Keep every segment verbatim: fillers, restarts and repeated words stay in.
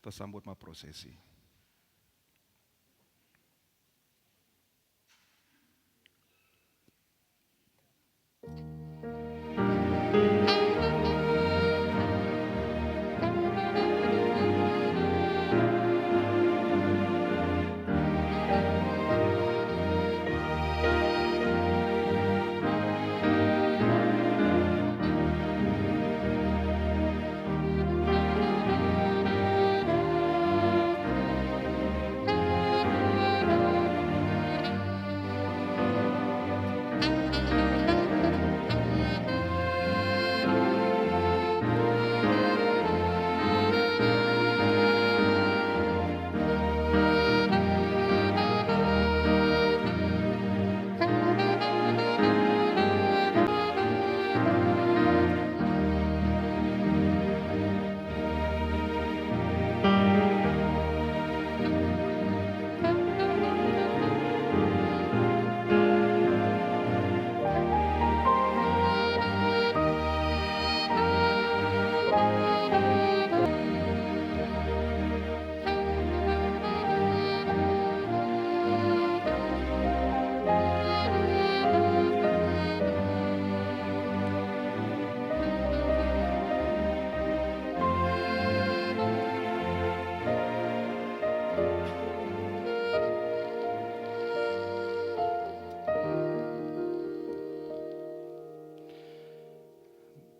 Sambut ma prosesi.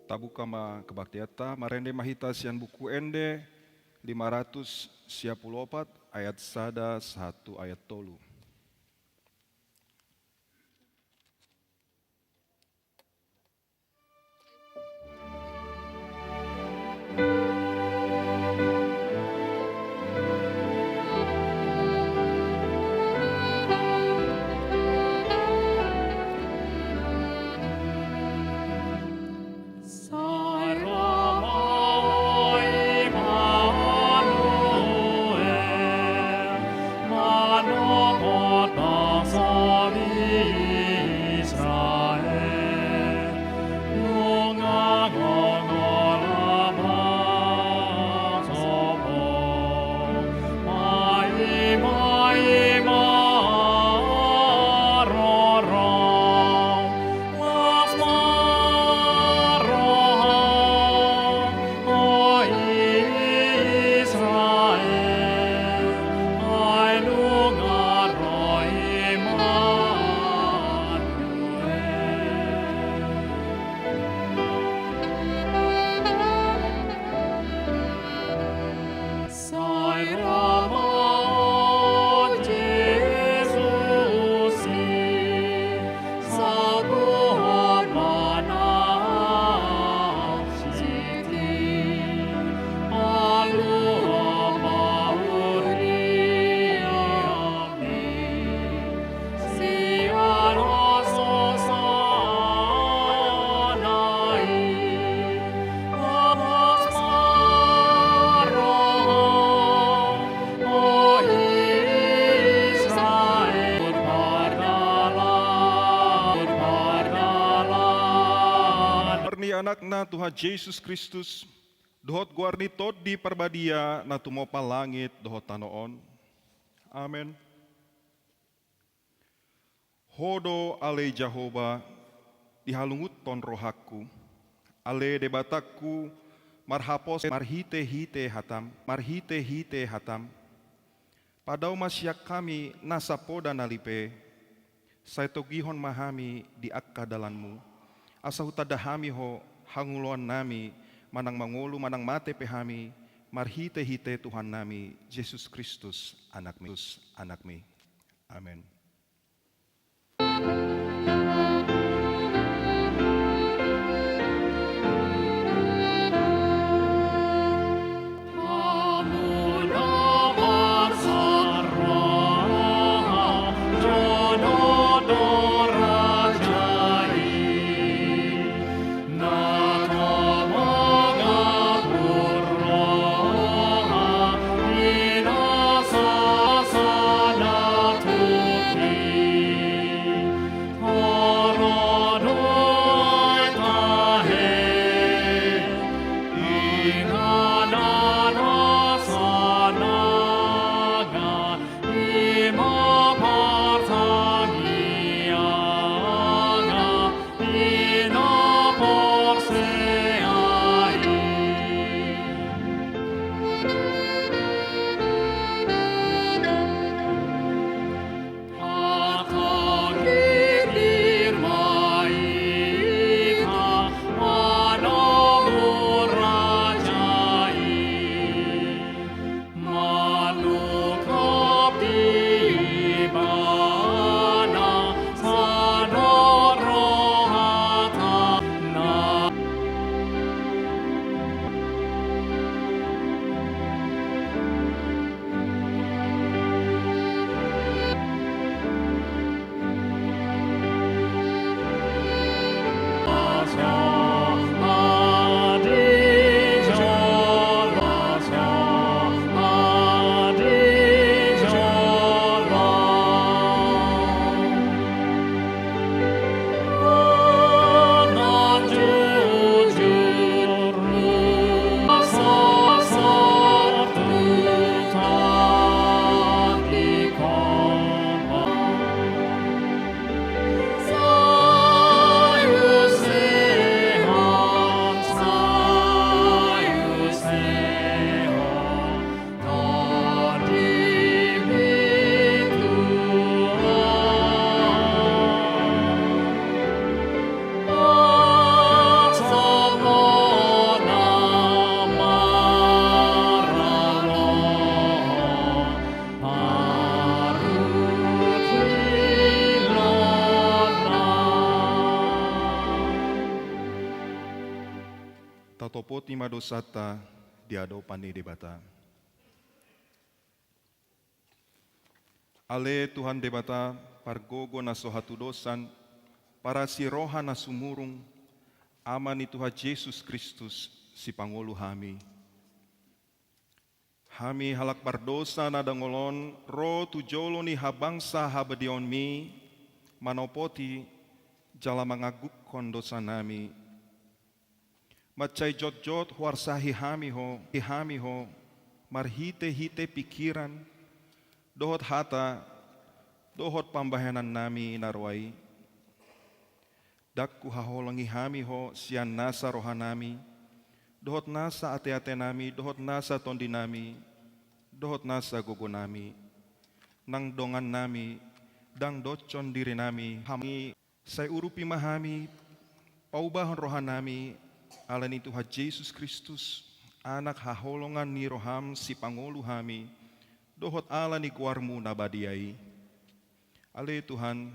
Tabuka ma kebaktianta, marende ma hita sian Buku Ende lima ratus sia pulu opat, ayat sada sahat tu ayat tolu. Goar ni Anakna Tuhan Jesus Kristus, dohot goar ni Tondi Parbadia na tumompa langit dohot tano on. Amen. Ho do ale Jahowa, dihalungunhon rohangku, ale Debatangku, marhapos marhitehite hatam, marhitehite hatam. Padao ma sian hami nasa poda na lipe, sai togihon ma hami di angka dalanmu, asa hutanda hami ho hangoluannami, manang mangolu manang mate pe hami, marhitehite Tuhannami Jesus Kristus, Anakmi, Anakmi. Amen. Tatopoti ma dosanta di adopan ni Debata. Ale Tuhan Debata, pargogo na so hatudosan, parasi roha na sumurung, Ama ni Tuhan Jesus Kristus, sipangolu hami. Hami halak pardosa na dangol on ro tu jolo ni habangsa habadiaonmi, manopoti jala manganggungkon dosanami. Mansai jotjot huarsahi hami ho, hami ho, marhitehite pingkiran, dohot hata, dohot pambahenannami na roa i. Ndang huhaholongi hami ho sian nasa rohanami, dohot nasa ateatenami, dohot nasa tondinami, dohot nasa gogonami, nang dongannami, ndang doshon dirinami, hami. Sai urupi ma hami, paubahon rohanami, ala ni Tuhan Jesus Kristus, Anak haholongan ni roham sipangolu hami, dohot ala ni goarmu na badia i. Ale Tuhan,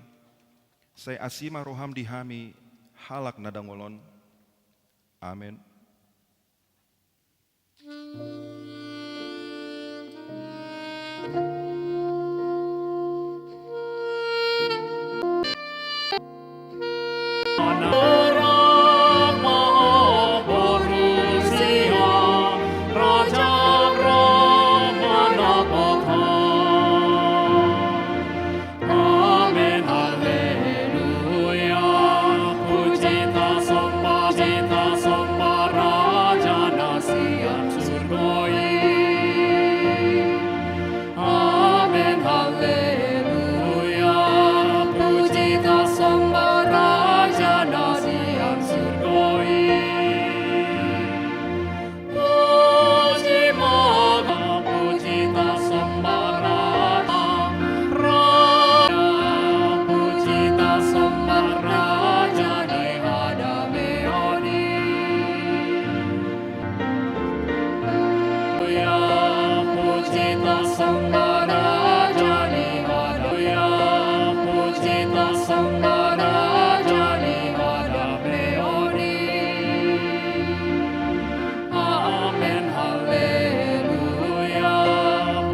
sai asi ma roham di hami, halak na dangol on. Amen. Amen, haleluya. Puji tasomba, puji tasomba Raja na sian surgo i. Amen, haleluya. Puji tasomba Raja na sian surgo i. Puji ma, puji tasomba Raja, Raja, puji tasomba Raja ni hadameon i. Puji tasomba Raja ni hadameon i. Puji tasomba Raja ni hadameon i. Amen, haleluya.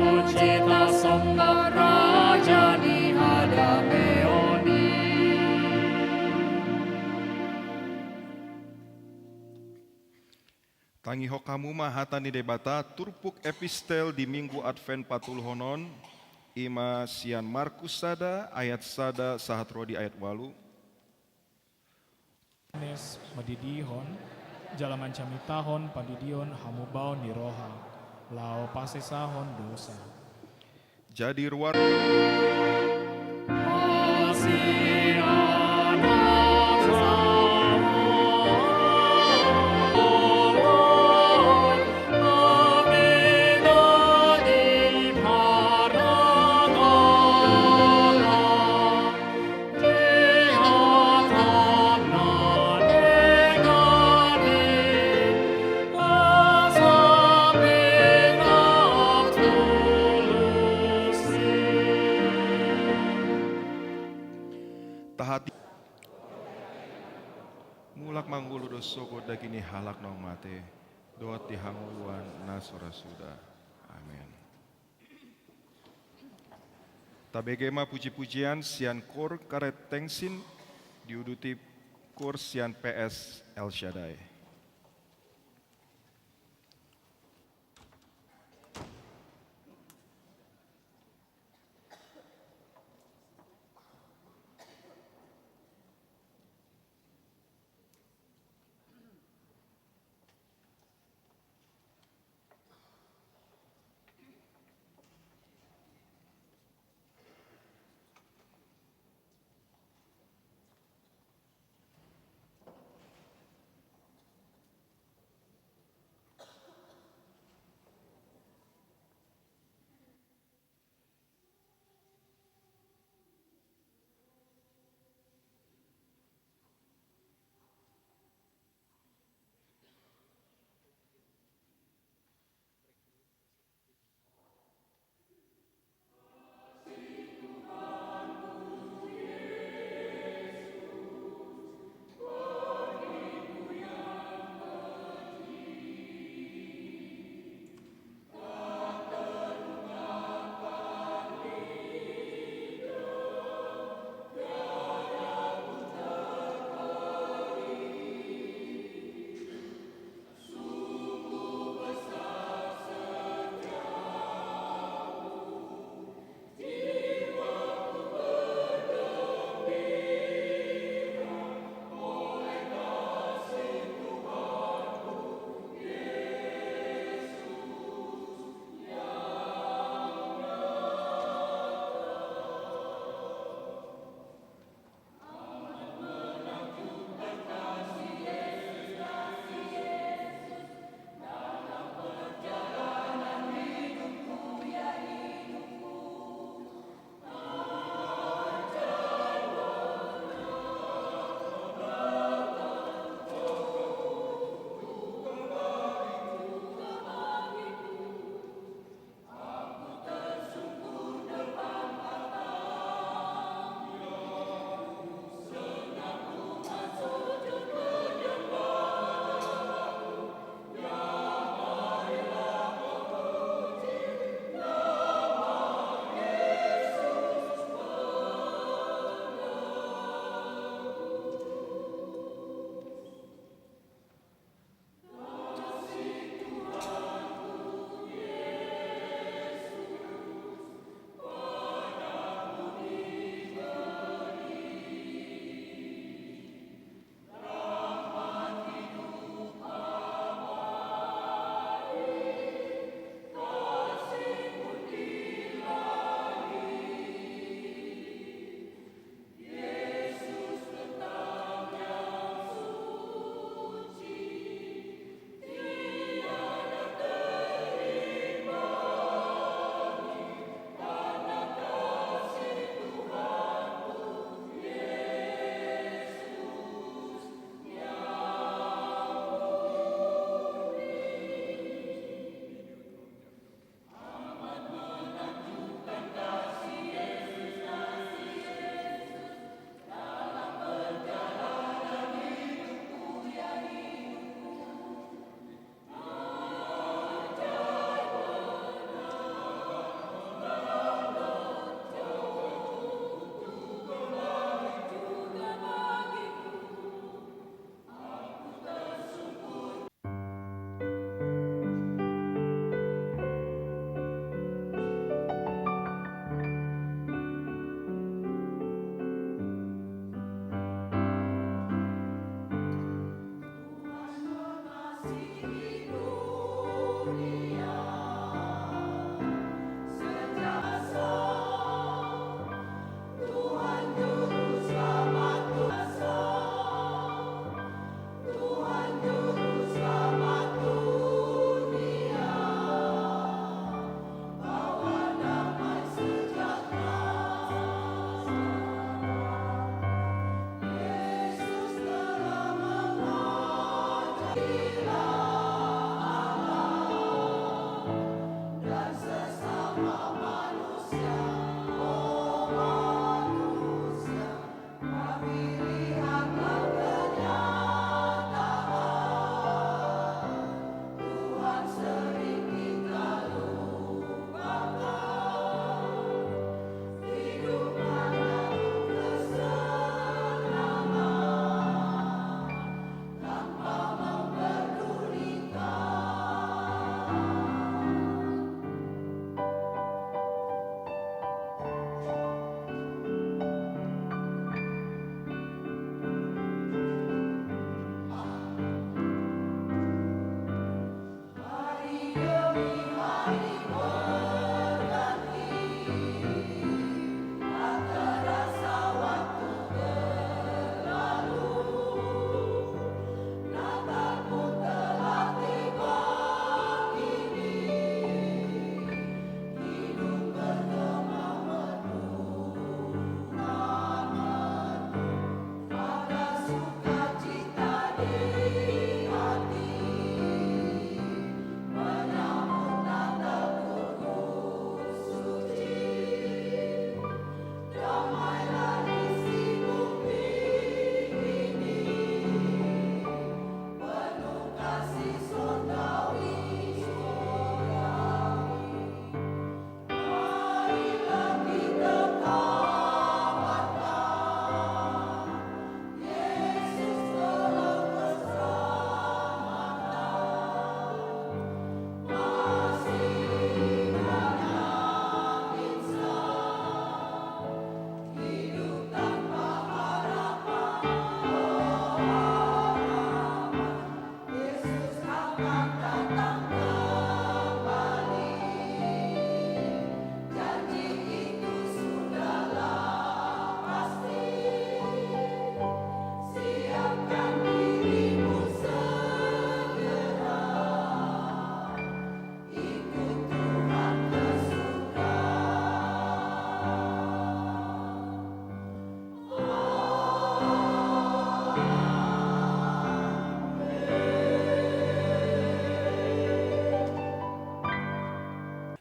Puji tasomba Raja ni hadameon i. Tangihon hamu ma hata ni Debata, turpuk epistel di Minggu Advent patoluhon on, i ma sian Markus sada ayat sada sahat ro di ayat ualu. Johannes mandidihon, jala manjamitahon pandidion hamubaon ni roha, laho pasesahon dosa. Jadi ruar. Tahat. Mulak ma ngolu dohot sogot daging ni halak naung mate, dohot di hangoluan na so ra suda. Amen. Tabege ma pujipujian sian kor karet tengsin, diuduti kor sian P S El Shaddai.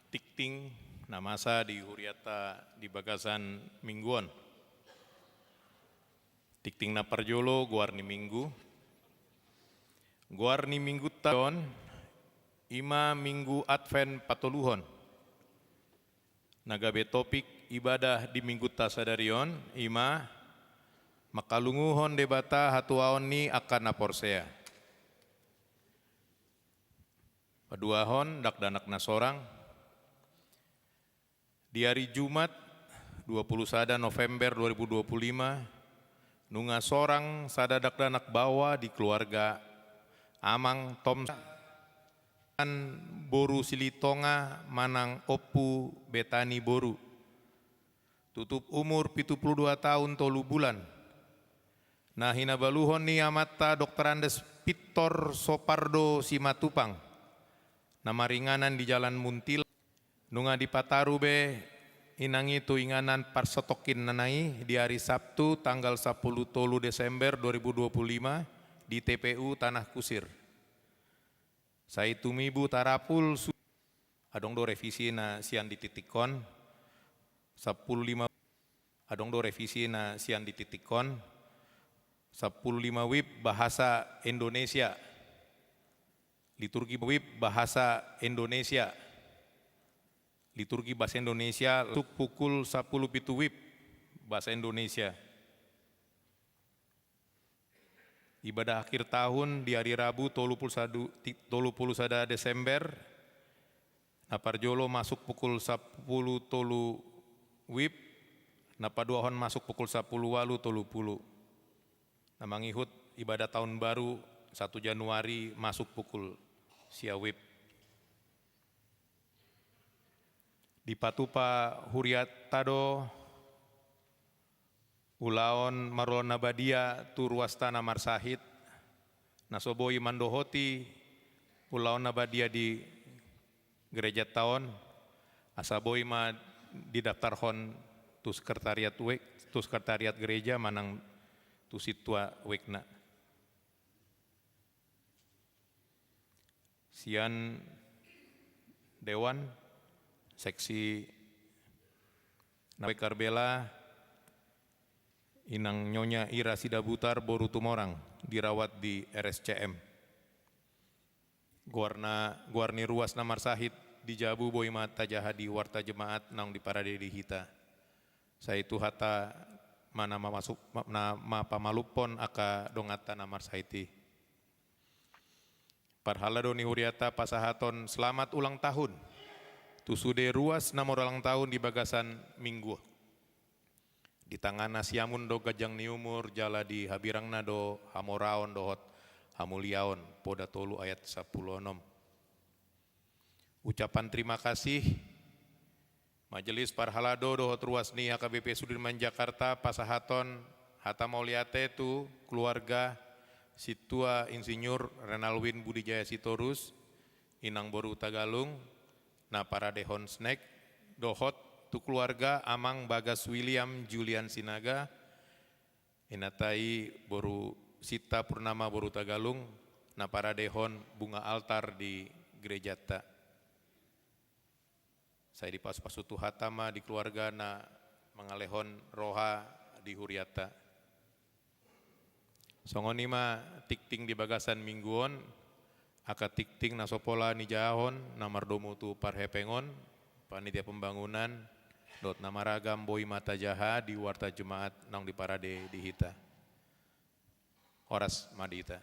Tingting na masa di huriata di bagasan minggu on. Tingting na parjolo, goar ni minggu. Goar ni minggunta on, i ma minggu Advent patoluhon. Na gabe topik ibadah di minggunta sadari on, i ma mangkalunguhon Debata hatuaon ni angka na porsea. Paduahon, dakdanak na sorang. Di ari Jumat, dua puluh sada November dua ribu dua puluh lima, nunga sorang sada dakdanak baoa di keluarga Amang Tom, boru Silitonga manang Ompu Betani boru. Tutup umur pitu puluh dua taon tolu bulan. Na hinabaluhon ni amanta Doktor Andes Pintor Sopardo Simatupang, na maringanan di Jalan Muntila. Nunga dipataru be inang i tu inganan parsatongkinnana i di ari Sabtu tanggal sampulu tolu Desember dua ribu dua puluh lima di T P U Tanah Kusir. Sai tumibu tarapul su-, adong do revisi na sian di tingtingkon, sampulu lima, adong do revisi na sian di tingtingkon, sampulu lima wib bahasa Indonesia. Liturgi wib bahasa Indonesia. Liturgi bahasa Indonesia masuk pukul sampulu pitu wib bahasa Indonesia. Ibadah akhir tahun di ari Rabu tolu puluh sada, ti-, tolu puluh sada Desember, na parjolo masuk pukul sampulu tolu wib, na paduahon masuk pukul sampulu ualu tolu puluh. Na mangihut ibadah tahun baru satu Januari masuk pukul sia wib. Dipatupa huriata do ulaon marulaon na badia tu ruasta na marsahit, na so boi mandohoti ulaon na badia di gerejanta on, asa boi ma didaftarhon tu sekretariat wek, tu sekretariat gereja manang tu sintua wekna. Sian Dewan Seksi Nawe Karbela, Inang Nyonya Ira Sidabutar boru Tumorang, dirawat di R S C M. Goarna, goar ni ruas na marsahit di jabu boi ma tajaha di warta jemaat naung diparade di hita. Sai Tuhanta ma na mamasuk, ma, na mapamalumhon angka donganta na marsahit i. Parhalado ni hurianta pasahathon selamat ulang tahun tu sude ruas na marulang tahun di bagasan minggu. Di tangan na siamun do ganjang ni umur, jala di habirangna do hamoraon dohot hamuliaon, Poda tolu ayat sampulu onom. Ucapan terima kasih. Majelis parhalado dohot ruas ni H K B P Sudirman Jakarta pasahathon hata mauliate tu keluarga Sintua Insinyur Renalwin Budijaya Sitorus, Inang boru Tagalung, na paradehon snack, dohot tu keluarga Amang Bagas William Julian Sinaga, inanta i boru Sinta Purnama boru Tagalung, na paradehon bunga altar di gerejanta. Sai dipasupasu Tuhanta ma di keluarga na mangalehon roha di hurianta. Songon i ma tingting di bagasan minggu on, angka tingting na so pola nijahahon na mardomu tu parhepeng on, panitia pembangunan, dohot na maragam boi ma tajaha di warta jemaat naung diparade di hita. Horas ma di hita.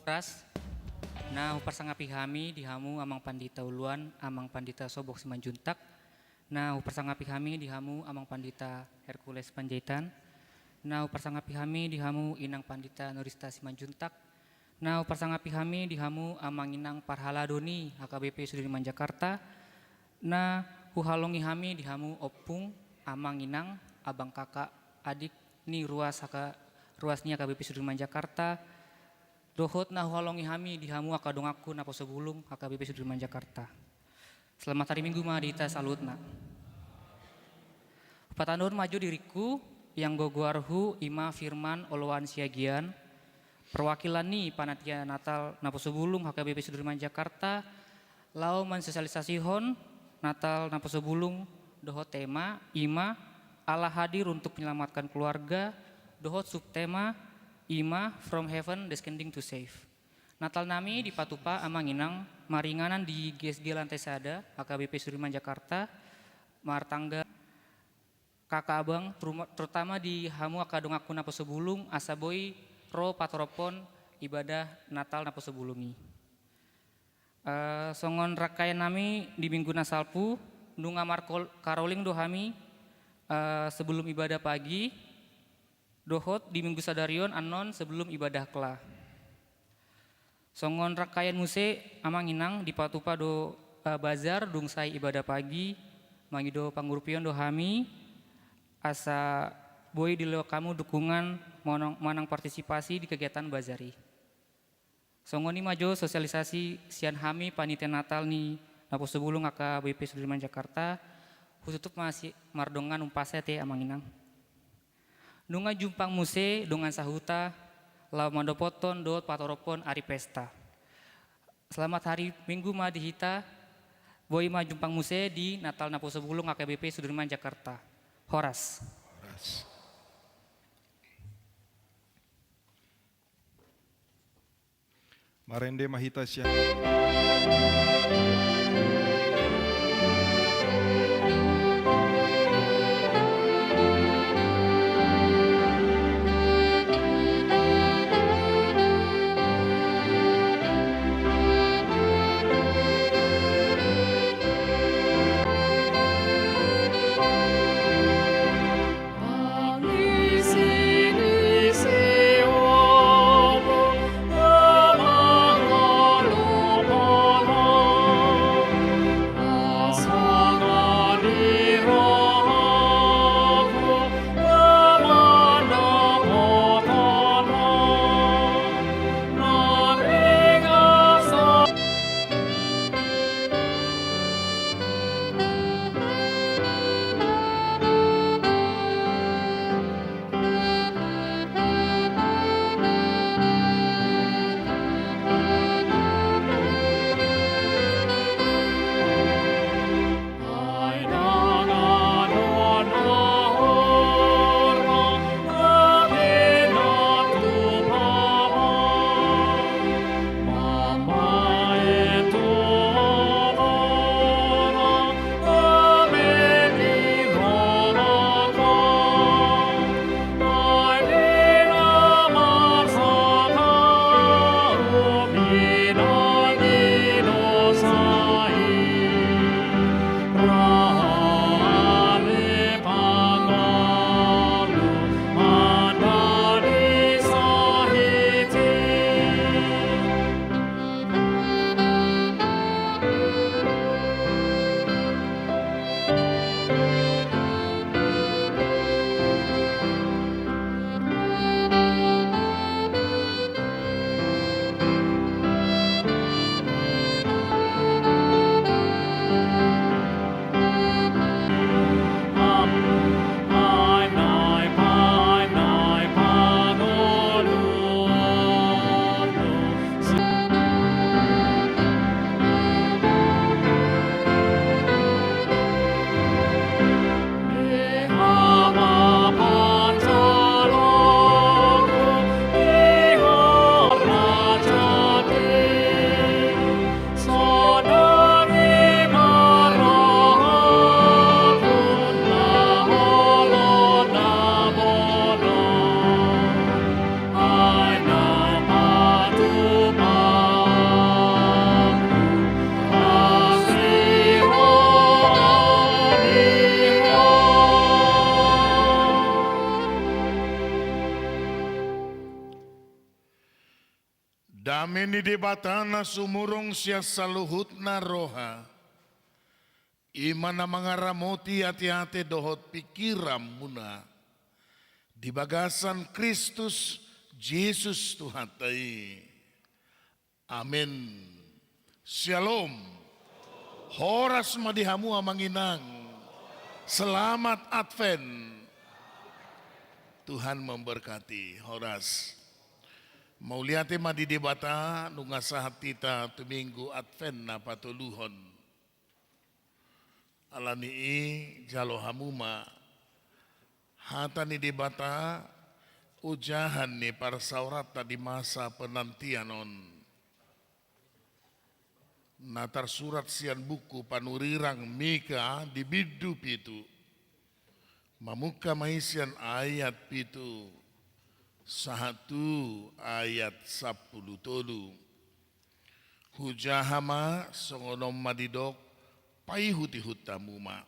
Horas. Na huparsangapi hami di hamu Amang Pandita Uluan, Amang Pandita Sobok Simanjuntak. Na huparsangapi hami di hamu Amang Pandita Hercules Panjaitan. Na huparsangapi hami di hamu Inang Pandita Nurista Simanjuntak. Na huparsangapi hami di hamu Amang Inang parhalado ni H K B P Sudirman Jakarta. Na huhalongi hami di hamu ompung, Amang Inang, abang kakak, adik ni ruas H K, ruas ni H K B P Sudirman Jakarta. Dohot na huhalongi hami di hamu angka donganku naposo bulung H K B P Sudirman Jakarta. Selamat hari Minggu ma di hita saluhutna. Hupatandahon ma jo diringku, ianggo goarhu i ma Firman Oloan Siagian, perwakilan ni panitia Natal naposo bulung H K B P Sudirman Jakarta, laho mansosialisasihon Natal naposo bulung dohot tema, i ma Allah hadir untuk menyelamatkan keluarga, dohot subtema, i ma From Heaven Descending to Save. Natal nami dipatupa Amang Inang maringanan di G S G lantai sada, H K B P Sudirman Jakarta, martangga kakak abang, teruma-, terutama di hamu angka donganku naposo bulung, asa boi ro patorophon ibadah Natal naposo bulung i. Eh, songon rangkaian nami di minggu na salpu, nunga markol-, karoling do hami, eh, sebelum ibadah pagi, dohot di minggu sadari on annon sebelum ibadah kla. Songon rangkaian muse, Amang Inang, dipatupa do, eh, bazar dung sae ibadah pagi, mangido pangurupion do hami, asa boi dilehon hamu dukungan manang, manang partisipasi di kegiatan bazar i. Songon i ma jo sosialisasi sian hami panitia Natal ni naposo bulung H K B P Sudirman Jakarta, hututup ma si mardongan umpasa ate Amang Inang. Nunga jumpang muse dongan sahuta, laho mandopothon dohot patorophon ari pesta. Selamat hari Minggu ma di hita, boi ma jumpang muse di Natal naposo bulung H K B P Sudirman Jakarta. Horas. Horas. Marende ma hita sian Ni Debata na sumurung sian saluhutna roha, i ma na mangaramoti ateate dohot pingkiranmuna di bagasan Kristus Jesus Tuhanta i. Amen. Syalom. Horas ma di hamu amang inang. Selamat Advent. Tuhan memberkati. Horas. Mauliate ma di Debata, nunga sahat hita tu Minggu Advent na patoluhon. Alani i jalo hamu ma hata ni Debata, ojahan ni parsaoranta di masa penantian on, na tarsurat sian buku Panurirang Mika di bindu pitu. Mamungka ma i sian ayat pitu sahat tu ayat sampulu tolu. Hujaha ma, songon on ma didok, paihutihut hamu ma.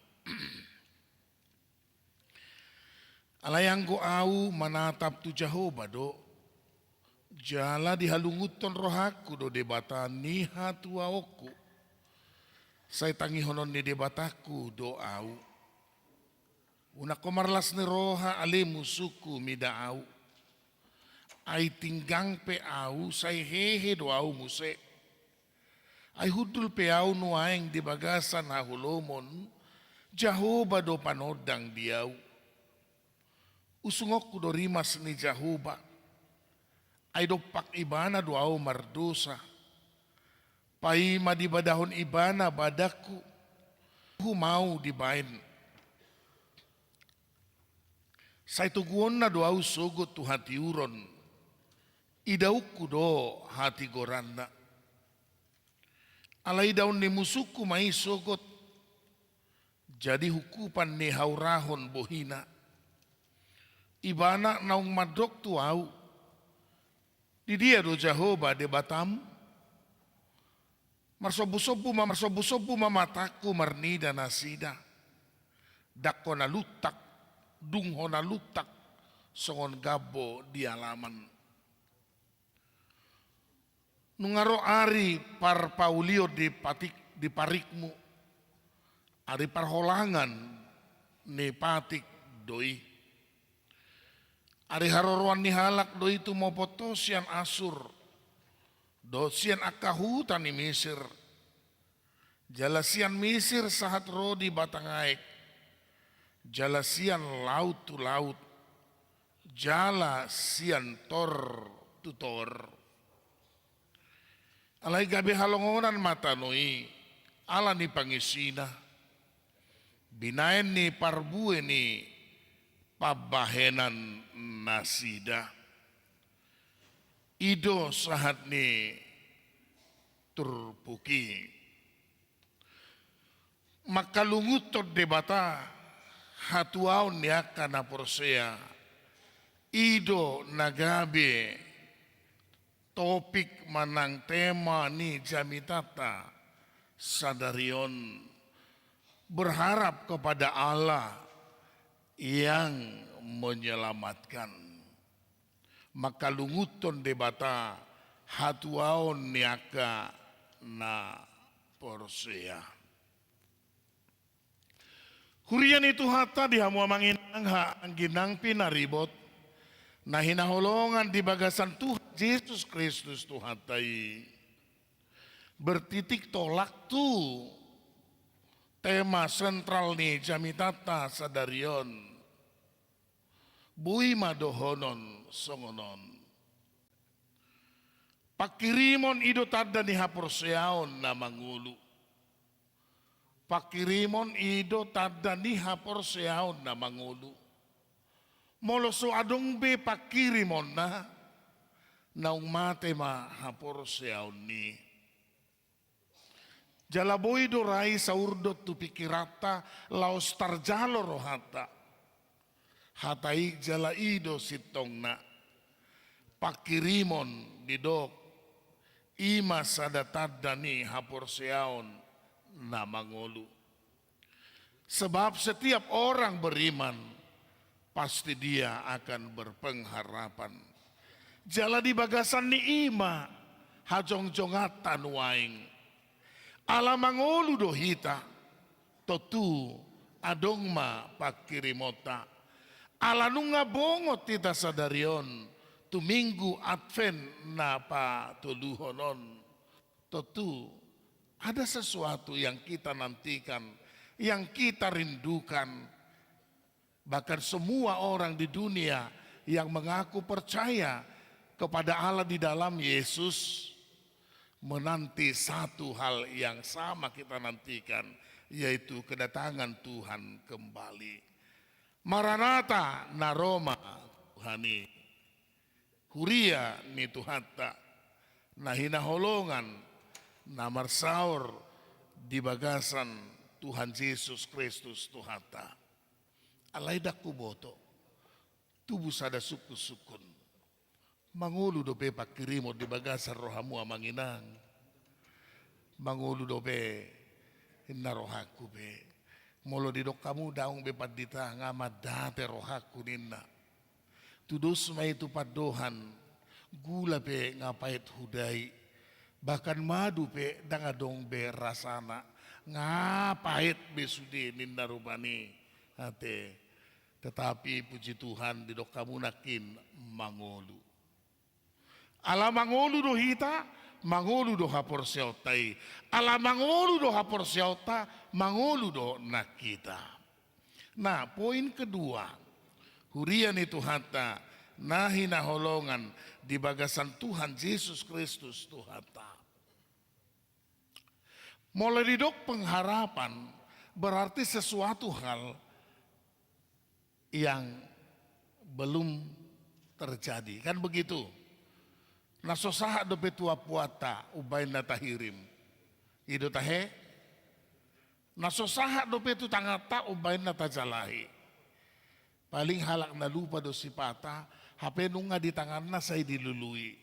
Alai anggo ahu manatap tu Jahowa do, jala dihalungunhon rohangku do Debata ni hatuaonku. Sai tangihonon ni Debatangku do ahu. Unang ho marlas ni roha ale musungku mida ahu. Ai tinggang pe ahu, sai hehe do ahu muse. Ai hundul pe ahu nuaeng di bagasan haholomon, Jahowa do panondang di ahu. Usungonku do rimas ni Jahowa, ai dompak Ibana do ahu mardosa. Paima dibadahon Ibana badangku, uhum ahu dibaen. Sai toguonna do ahu sogot tu hatiuron, idaonku do hatigoranna. Alai idaon ni musungku ma i sogot, jadi hukupan ni haurahon bohina. Ibana naung mandok tu ahu, di dia do Jahowa Debatam? Marsombusombu ma, marsombusombu ma matangku marnida nasida. Ndang hona luntak, dung hona luntak songon gambo di alaman. Nunga ro ari parpaulion di patik, di parikmu, ari parholangan ni patik do i. Ari haroroan ni halak do i tumopot ho sian Asur, dohot sian angka huta ni Misir. Jala sian Misir sahat ro di batang aek, jala sian laut tu laut, jala sian tor tu tor. Alai gabe halongonan ma tano i ala ni pangisina, binaen ni parbue ni pambahenan nasida. I do sahat ni turpuk i. Mangkalungunhon Debata hatuaon ni angka na porsea, i do na gabe topik manang tema ni jamitanta sadari on, berharap kepada Allah yang menyelamatkan. Mangkalungunhon Debata hatuaon ni angka na porsea. Huria ni Tuhanta, di hamu amang inang, angka anggi nang pinaribot na hinaholongan di bagasan Tuhan Jesus Kristus Tuhanta i. Bertitik tolak tu tema sentral ni jamitanta sadari on. Boi ma dohonon songon on. Pangkirimon i do tanda ni haporseaon na mangolu. Pangkirimon i do tanda ni haporseaon na mangolu. Molo so adong be pangkirimonna, naung mate ma haporseaon i. Jala boi do rai saurdot tu pingkiranta laos tarjalo rohanta. Hata i jala i do sintongna. Pangkirimon didok, i ma sada tanda ni haporseaon na mangolu. Sebab setiap orang beriman, pasti dia akan berpengharapan. Jala di bagasan ni i ma hajongjonganta nuaeng. Ala mangolu do hita, tontu adong ma pangkirimonta. Ala nunga bongot hita sadari on tu Minggu Advent na patoluhon on. Tontu ada sesuatu yang kita nantikan, yang kita rindukan. Bahkan semua orang di dunia yang mengaku percaya kepada Allah di dalam Yesus menanti satu hal yang sama kita nantikan, yaitu kedatangan Tuhan kembali. Maranatha, na ro ma Tuhan i. Huria ni Tuhanta, na hinaholongan, na marsaor di bagasan Tuhan Jesus Kristus Tuhanta. Alai ndang huboto, tubu sada sungkunsungkun. Mangolu dope pangkirimon di bagasan rohamu, amang inang? Mangolu dope, ninna rohangku pe. Molo didok hamu, daong be pandita, nga mandate rohangku, ninna. Tudos ma i tu pandohan, gula pe nga paet hudai, bahkan madu pe ndang adong be rasana, nga paet be sude, ninna rupani. Ate. Tetapi puji Tuhan, didok hamu nangkin, mangolu. Ala mangolu do hita, mangolu do haporseaonta i. Ala mangolu do haporseaonta, mangolu do nang hita. Nah, poin kedua, huria ni Tuhanta na hinaholongan di bagasan Tuhan Jesus Kristus Tuhanta. Molo didok pengharapan, berarti sesuatu hal yang belum terjadi. Kan begitu? Na so sahat dope tu ampuanta umbahen na tahirim. I do tahe? Na so sahat dope tu tanganta umbahen na tajalahi. Paling halak na lupa do sipata, hape nunga di tanganna sai dilului.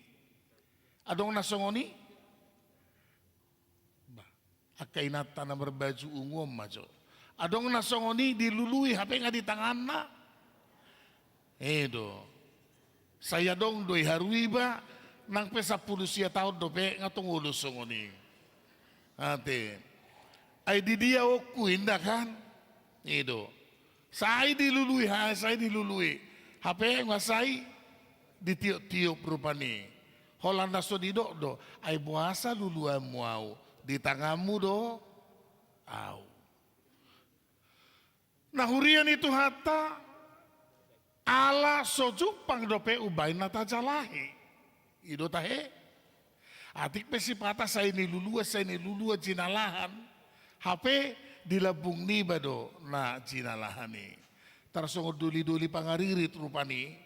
Adong na songon i? Bah, angka inanta na marbaju ungu on ma jo. Adong na songon i, dilului hape nga di tanganna. I do. Sai adong do i haru iba, nang pe sampulu sia taon dope, nga tong olo songon i. Ate. Ai di dia okku, inda kan? I do. Sai dilului, ha, sai dilului. Hape nga sai ditiop-tiop rupani. Holan na so didok do, ai boasa luluanmu au, di tanganmu do au. Na huria ni Tuhanta, ala so jumpang dope umbahen na tajalahi. I do tahe? Atik pe sipata sai niluluan, sai niluluan jinalahan, hape di lambung niba do na jinalahan i. Tarsongon doli-doli pangaririt rupani,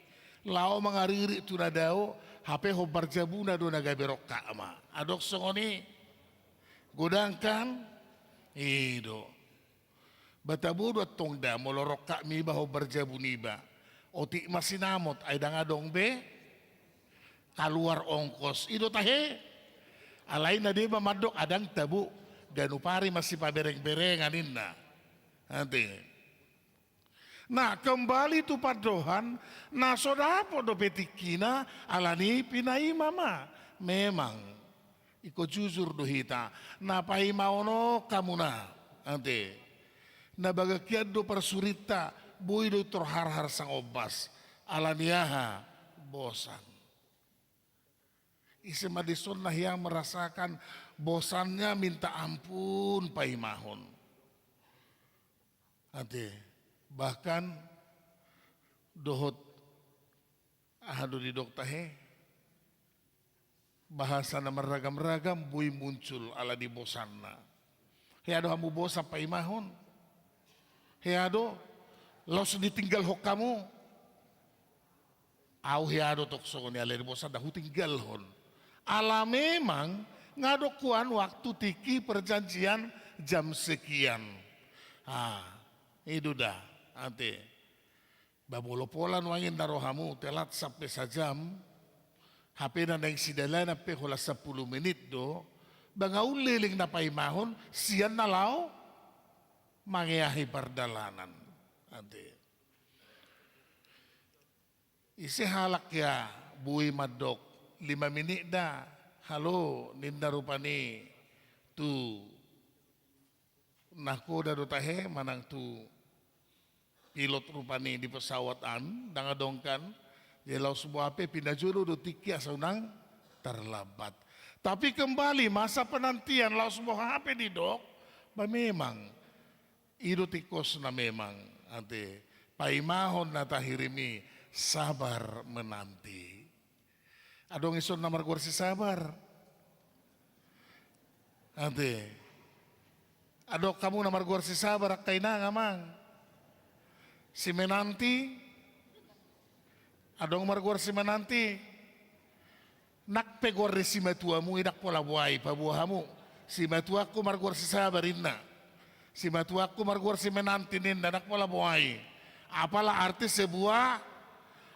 laho mangaririt tu na dao, hape hombar jabuna do na gabe rongkap ma. Adong songon i? Godang kan? I do. Ba tabo do antong da molo rongkap niba hombar jabu niba. Otik ma sinamot, ai ndang adong be kaluar ongkos. I do tahe? Alai na deba mandok, adang tabo, ganup ari masipabereng-berengan, ninna. Ate. Nah, kembali tu pandohan, na so dapot dope tingkina, alani pinaima ma. Memang. Ingkon jujur do hita, na paimahon on hamuna, ate. Na bagas hian do parsurinta, boi do tor harhar sangombas. Alani aha? Bosan. Ise ma dison na hea merasakan bosannya minta ampun paimahon. Ate, bahkan dohot aha do didok tahe? Bahasa na marragam-ragam boi muncul ala di bosanna. Hea do hamu bosan paimahon? Hea do? Laos ditinggalhon hamu? Au hea do tong songon i, ala di bosan da hutinggalhon. Ala memang nga adong huan waktu tingki perjanjian jam sekian. Ah, i do da, ate. Ba molo pola nuaeng na rohamu telat sampe sajam, hape na naeng sidalanan pe holan sampulu menit do, ba nga uli leleng na paimahon sian na laho mangeahi pardalanan. Ate. Ise halak hea boi mandok lima menit da, Halo, ninna rupani tu nahoda do tahe manang tu pilot rupani di pesawat an, ndang adong kan. Jadi laos boha pe pinajolo do tingki asa unang terlambat. Tapi kembali masa penantian, laos boha pe didok, ba memang i do tingkosna memang, ate, paimahon na tahirim i, sabar menanti. Adong ison na margoar si sabar. Ate. Adong hamu na margoar si sabar, angka inang amang. Si menanti. Adong margoar si menanti. Nang pe goar ni simatuamu i ndang pola boha i, paboa hamu. Simatuangku margoar si sabar inna. Simatuangku margoar si menanti ninna, ndang pola boha i. Apala arti sebuah,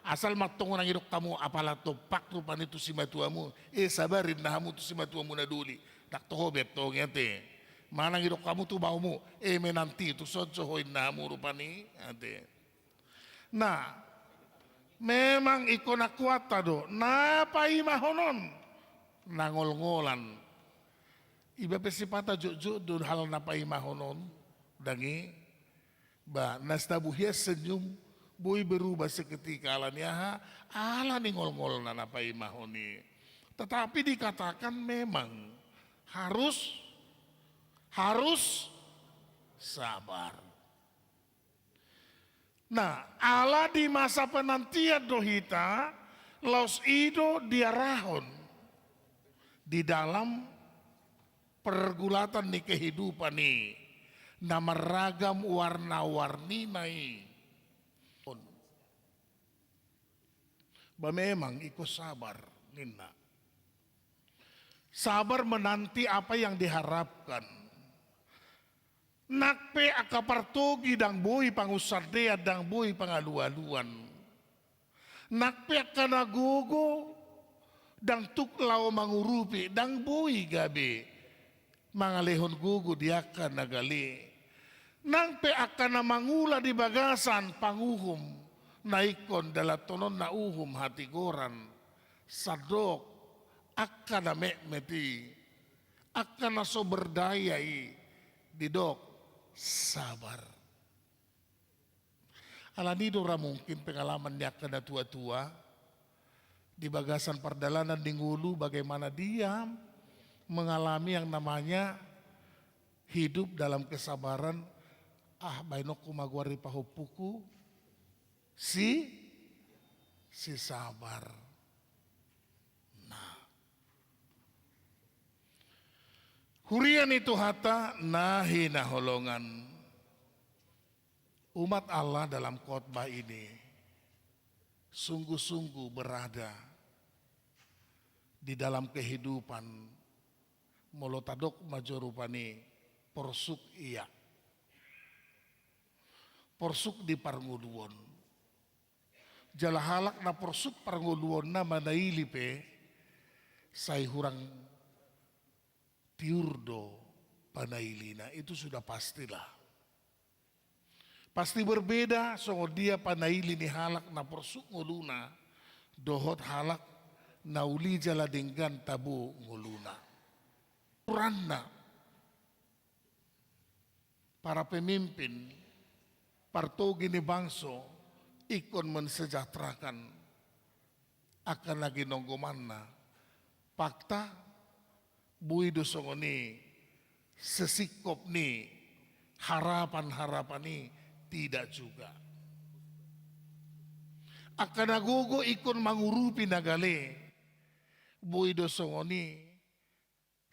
asal ma tong unang idok hamu, apala tompak rupani tu simatuamu, e sabar inna hamu tu simatuamu na doli. Ndang toho be tong i ate. Manang idok hamu tu baomu, e menanti, tu sonso ho inna hamu rupani, ate. Na, memang ingkon akuanta do, na paimahon on, na ngolngolan. Iba pe sipata jotjot do hal na paimahon on, ndang i, ba, na tabo hian senyum, boi berubah seketika ala ni aha, ala ni ngolngolna na paimahon i. Tetapi dikatakan memang harus, harus sabar. Nah, ala di masa penantian do hita, laos i do diarahon di dalam pergulatan ni kehidupan i, na marragam warna-warnina i. Ba memang ingkon sabar, ninna. Sabar menanti apa yang diharapkan. Nang pe angka partogi ndang boi pangunsandean, ndang boi pangalualuan. Nang pe angka na gogo ndang tuk laho mangurupi, ndang boi gabe mangalehon gogo di angka na gale. Nang pe angka na mangula di bagasan panguhum na ingkon dalanhononna uhum hatigoran, sandok angka na metmet i, angka na so berdaya i, didok sabar. Ala ni do ra mungkin pengalaman ni angka na tua-tua di bagasan pardalanan ni ngolu, bagaimana dia mengalami yang namanya hidup dalam kesabaran. Ah, baenonku ma goar ni pahompuku si, si sabar. Nah. Huria ni Tuhanta na hinaholongan. Umat Allah dalam khotbah ini sungguh-sungguh berada di dalam kehidupan, molo tadok ma jo rupani porsuk ia. Porsuk di parngoluon. Jala halak na porsuk parngoluonna manaili pe, sai hurang tiur do panailina, itu sudah pastilah. Pasti berbeda songon dia panaili ni halak na porsuk ngoluna dohot halak na uli jala denggan tabo ngoluna. Ukuranna, para pemimpin, partogi ni bangso ingkon mensejahterakan angka na ginonggomanna. Fakta, boi do songon i sesingkop ni harapan-harapan i, tidak juga. Angka na gogo ingkon mangurupi na gale, boi do songon i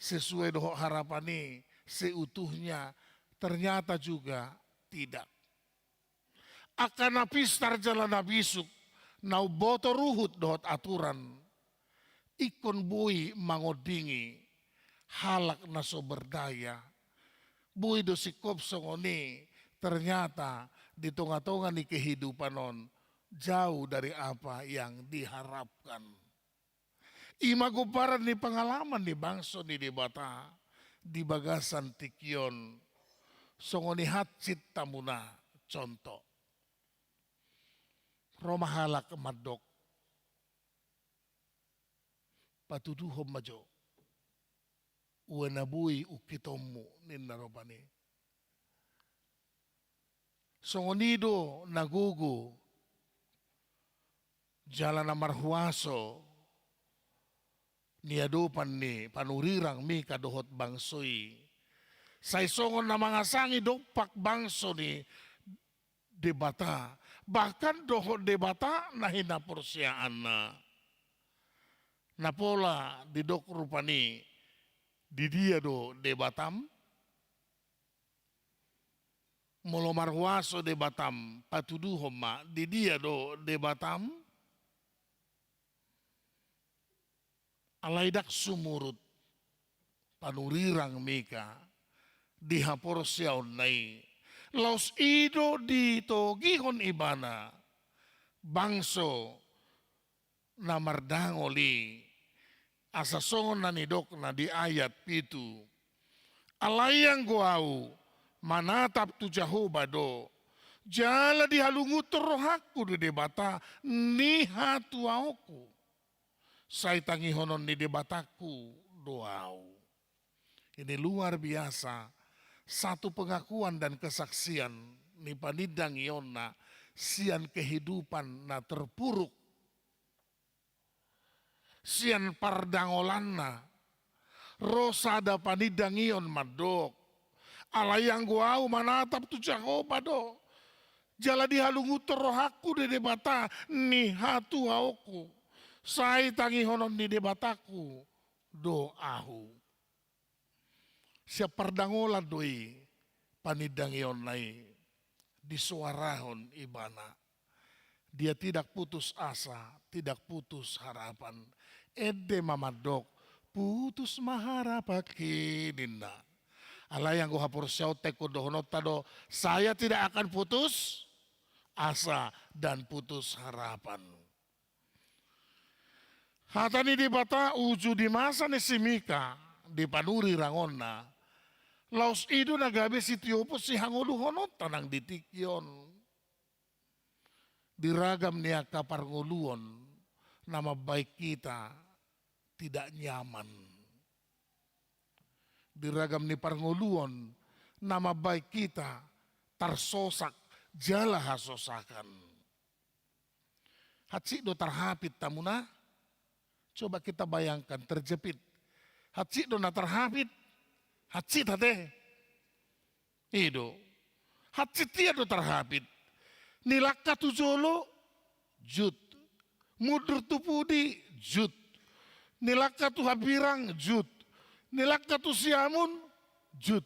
sesuai dohot harapan i seutuhnya, ternyata juga tidak. Angka na pistar jala na bisuk, na umboto ruhut dohot aturan, ingkon boi mangondingi halak na so berdaya. Boi do singkop songon i, ternyata di tonga-tonga ni kehidupan on jauh dari apa yang diharapkan. I ma gomparan ni pangalaman ni bangso ni Debata di bagasan tingki on, songon i hansit hamuna contoh. Ro ma halak mandok, patuduhon ma jo. ue na boi ungkitonmu, ninna rupani. Songon i do na gogo jala na marhuaso niadopan ni panurirang Mika dohot bangso i. Sai songon na mangasangi dompak bangso ni Debata, bahkan dohot debata na hinaporseaanna. Na pola didok rupani, di dia do Debatam? Molo marhuaso Debatam, patuduhon ma, di dia do Debatam? Alai ndang sumurut panurirang Mika di haporseaonna i. Laos i do ditogihon ibana bangso na mardangol i, asa songon na nidokna di ayat pitu. Alai anggo ahu manatap tu Jahowa do, jala dihalungunhon rohangku di Debata ni hatuaonku, sai tangihonon ni Debatangku do ahu. Ini luar biasa, satu pengakuan dan kesaksian ni panindangionna sian kehidupan na terpuruk, sian pardangolanna. Ro sada panindangion mandok, alai anggo ahu manatap tu Jahowa do, jala dihalungunhon rohangku di Debata ni hatuaonku, sai tangihonon ni Debatangku do ahu. Sian pardangolan do i panindangionna i disoarahon ibana. Dia tidak putus asa, tidak putus harapan. Ende ma mandok, putus ma harapanki, ninna. Alai anggo haporseaonta ingkon dohononta do, saya tidak akan putus asa dan putus harapan. Hata ni Debata uju di masa ni si Mika di panurirangonna, laos i do na gabe sitiopon sihangoluhononta nang di tingki on. Di ragam ni angka parngoluon na mambaen hita tidak nyaman. Di ragam ni parngoluon na mambaen hita tarsosak jala hasosakan. Hansit do tarhapit hamuna? Coba kita bayangkan, terjepit. Hansit do na tarhapit? Hansit ate? I do. Hansit ia do tarhapit. Nilangka tu jolo, jut. Mundur tu pudi, jut. Nilangka tu hambirang, jut. Nilangka tu siamun, jut.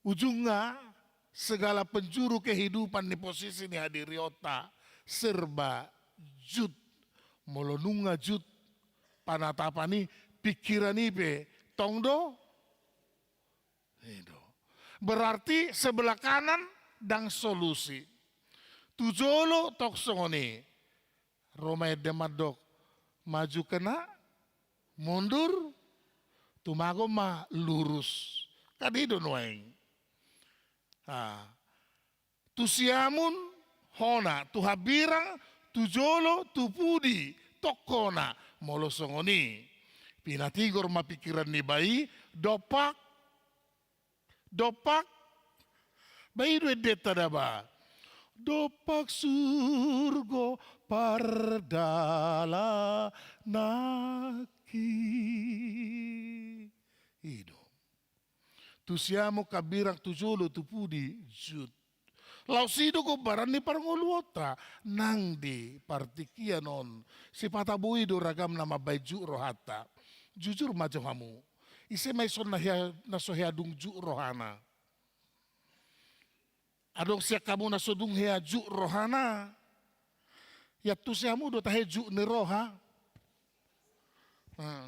Ujungna, segala penjuru kehidupan ni posisi ni hadirionta serba jut. Molo nunga jut panatapan i, pikiran i pe tong do. I do. Berarti sebelah kanan ndang solusi. Tu jolo tong songon i. Ro ma ende mandok, maju kena, mundur, tumagon ma lurus. Kan i do nuaeng. Ah. Tu siamun hona, tu hambirang, tu jolo, tu pudi, tong hona. Molo songon i, pinatigor ma pikiran niba i, dompak, dompak. Ba i do endenta da ba. Dompak surgo pardalananki. I do. Tu siamun, hambirang, tu jolo, tu pudi, jut. Laos i do gombaran ni parngoluonta nang di partingkian on. Sipata boi do ragam na mambaen jut rohanta. Jujur ma jo hamu. Ise ma ison na hea, na so hea dung jut rohana? Adong sian hamu na so dung hea jut rohana? Iantusi hamu do tahe jut ni roha? Nah,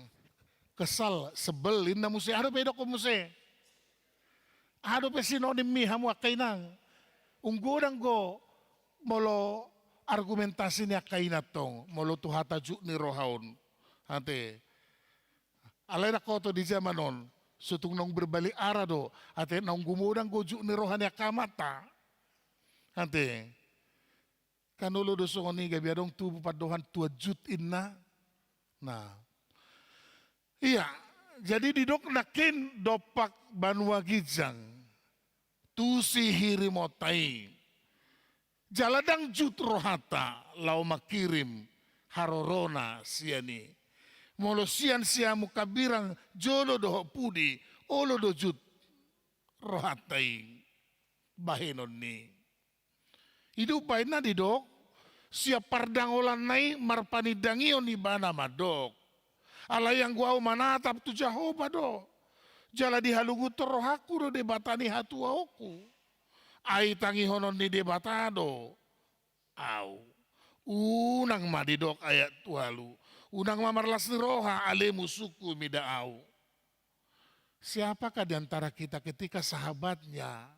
kesal, sebel, ninna muse, aha dope idokkon muse? Aha dope sinonimmi hamu angka inang? Ung godang do molo argumentasi ni angka inang tong, molo tu hata jut ni roha on. Ate. Alai ndang hoto di jaman on, so tung naung berbalik arah do, ate naung gumodang do jut ni roha ni angka amanta. Ate. Kan olo do songon i gabe adong tubu pandohan tua jut inna. Nah. Ia, Jadi didok nangkin dompak banua ginjang tu sihirimonta i. Jala ndang jut rohanta laho mangkirim harorona sian i. Molo sian siamun hambirang jolo dohot pudi, olo do jut rohanta i bahenon ni. I do umbahen na didok, sian pardangolanna i marpanindangion ibana mandok. Alai anggo ahu manatap tu Jahowa do. Jala dihalungunhon rohangku do Debata ni hatuaonku. Ai tangihonon ni Debata do ahu. Unang ma didok ayat ualu. Unang ma marlas ni roha ale musungku mida ahu. Siapakah di antara kita ketika sahabatnya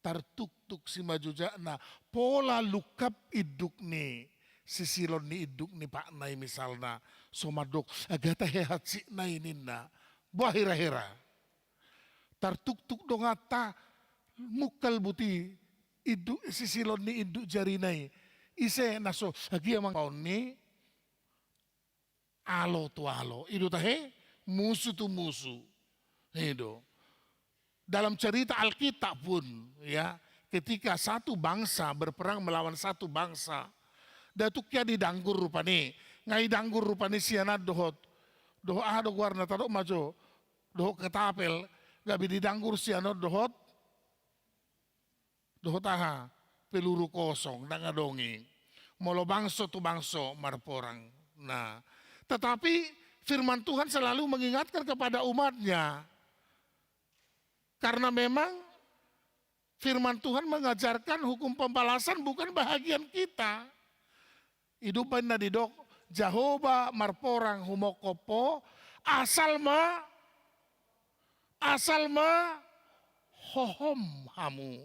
tartuktuk simanjojakna, pola lungkap induk ni sisilon ni induk ni patna i misalna, so mandok, agata he hansit nai ninna. Boa hira-hira. Tartuktuk donganta mungkal buti induk sisilon ni induk jarina i. Ise na so agia mangpaon ni alo tu alo. I do tahe, musu tu musu. I do. Dalam cerita Alkitab pun, ya, ketika satu bangsa berperang melawan satu bangsa, datuk ya didanggur rupani, ngai danggur rupani sianan dohot, dohot aha do goarna, tadok ma jo, dohot ketapel, gabe didanggur sianan dohot, dohot aha, peluru kosong, ndang adong i. Molo bangso tu bangso marporang. Nah, tetapi firman Tuhan selalu mengingatkan kepada umatnya. Karena memang firman Tuhan mengajarkan hukum pembalasan bukan bahagian kita. I do umbahen na didok, Jahowa marporang humongkop ho, asal ma, asal ma hohom hamu.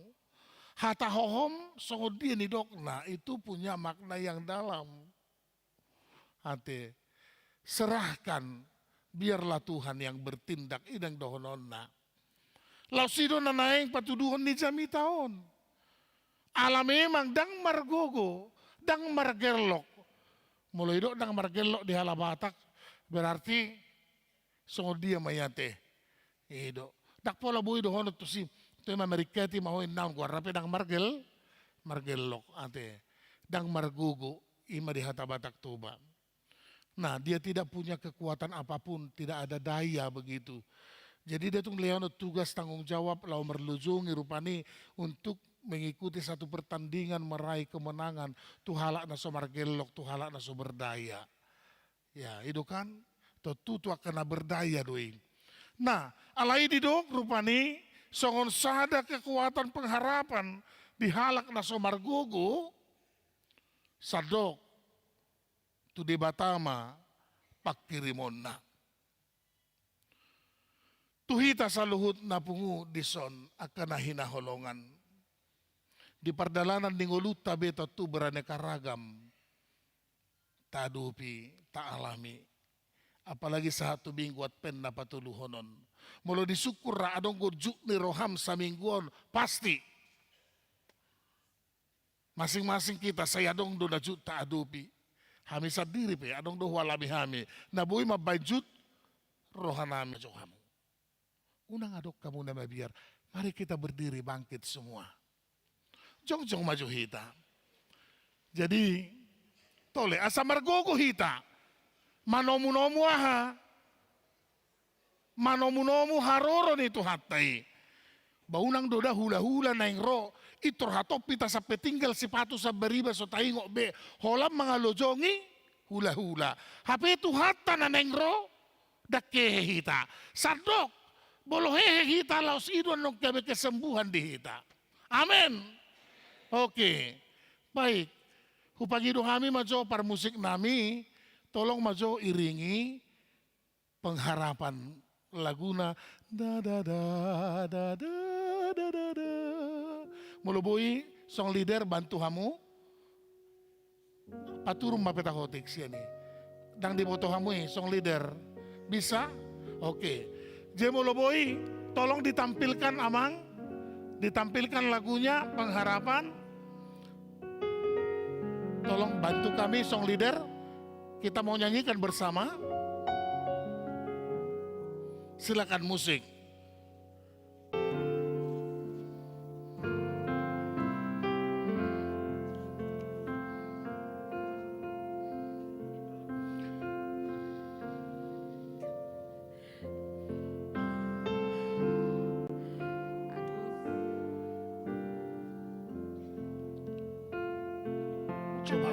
Hata hohom songon dia nidokna, itu punya makna yang dalam. Ate, serahkan, biarlah Tuhan yang bertindak, i do dohononna. Laos i do na naeng patuduhon ni jamita on. Ala memang ndang margogo, ndang margellok. Molo idok ndang margellok di halak Batak, berarti songon dia ma i ate. I do. Ndang pola boi dohonon tusi, toe ma meringketi ma ho inna on, goarna pe ndang margel, margellok ate. Ndang margogo, i ma di hata Batak Toba. Nah, dia tidak punya kekuatan apapun, tidak ada daya begitu. Jadi dia tu nilehon tugas tanggung jawab laho marlojongi rupani untuk mengikuti satu pertandingan meraih kemenangan tu halak na so margellok, tu halak na so berdaya. Ya, i do kan, tontu tu angka na berdaya do i. Nah, alai didok rupani songon sada kekuatan pengharapan di halak na so margogo, sandok tu Debata ma pangkirimonna. Tu hita saluhut na pungu dison angka na hinaholongan. Di pardalanan ni ngolunta be tontu beraneka ragam taadopi, taalami. Apalagi sahat tu Minggu Advent na patoluhon on. Molo disungkun ra adong do jut ni roham saminggu on, pasti. Masing-masing kita sai adong do na jut taadopi. Hami sandiri pe adong do hualami hami. Na boi mambaen jut rohanami jo hamu. Unang adong hamu na mabiar. Mari kita berdiri bangkit semua. Jongjong ma jo hita. Jadi, tole, asa margogo hita. Manomu-nomu aha? Manomu-nomu haroro ni Tuhanta i. Ba unang do da hula-hula naeng ro, pintor hatop hita sampe tinggal sipatu sambariba so taingot be, holan mangalojongi hula-hula. Hape Tuhanta na naeng ro, ndang hehe hita. Sandok, molo hehe hita laos i do annon gabe kesembuhan di hita. Amen. Oke. Baik. Hupangido hami ma jo parmusiknami, tolong ma jo iringi pengharapan laguna. Da, da, da, da. Molo boi, song leader bantu hamu. Paturun ma peta hotik sian i. Ndang diboto hamu i, song leader. Bisa? Oke. Jadi molo boi, tolong ditampilkan, Amang. Ditampilkan lagunya, Pengharapan. Tolong bantu kami, song leader. Kita mau nyanyikan bersama. Silakan musik. Coba.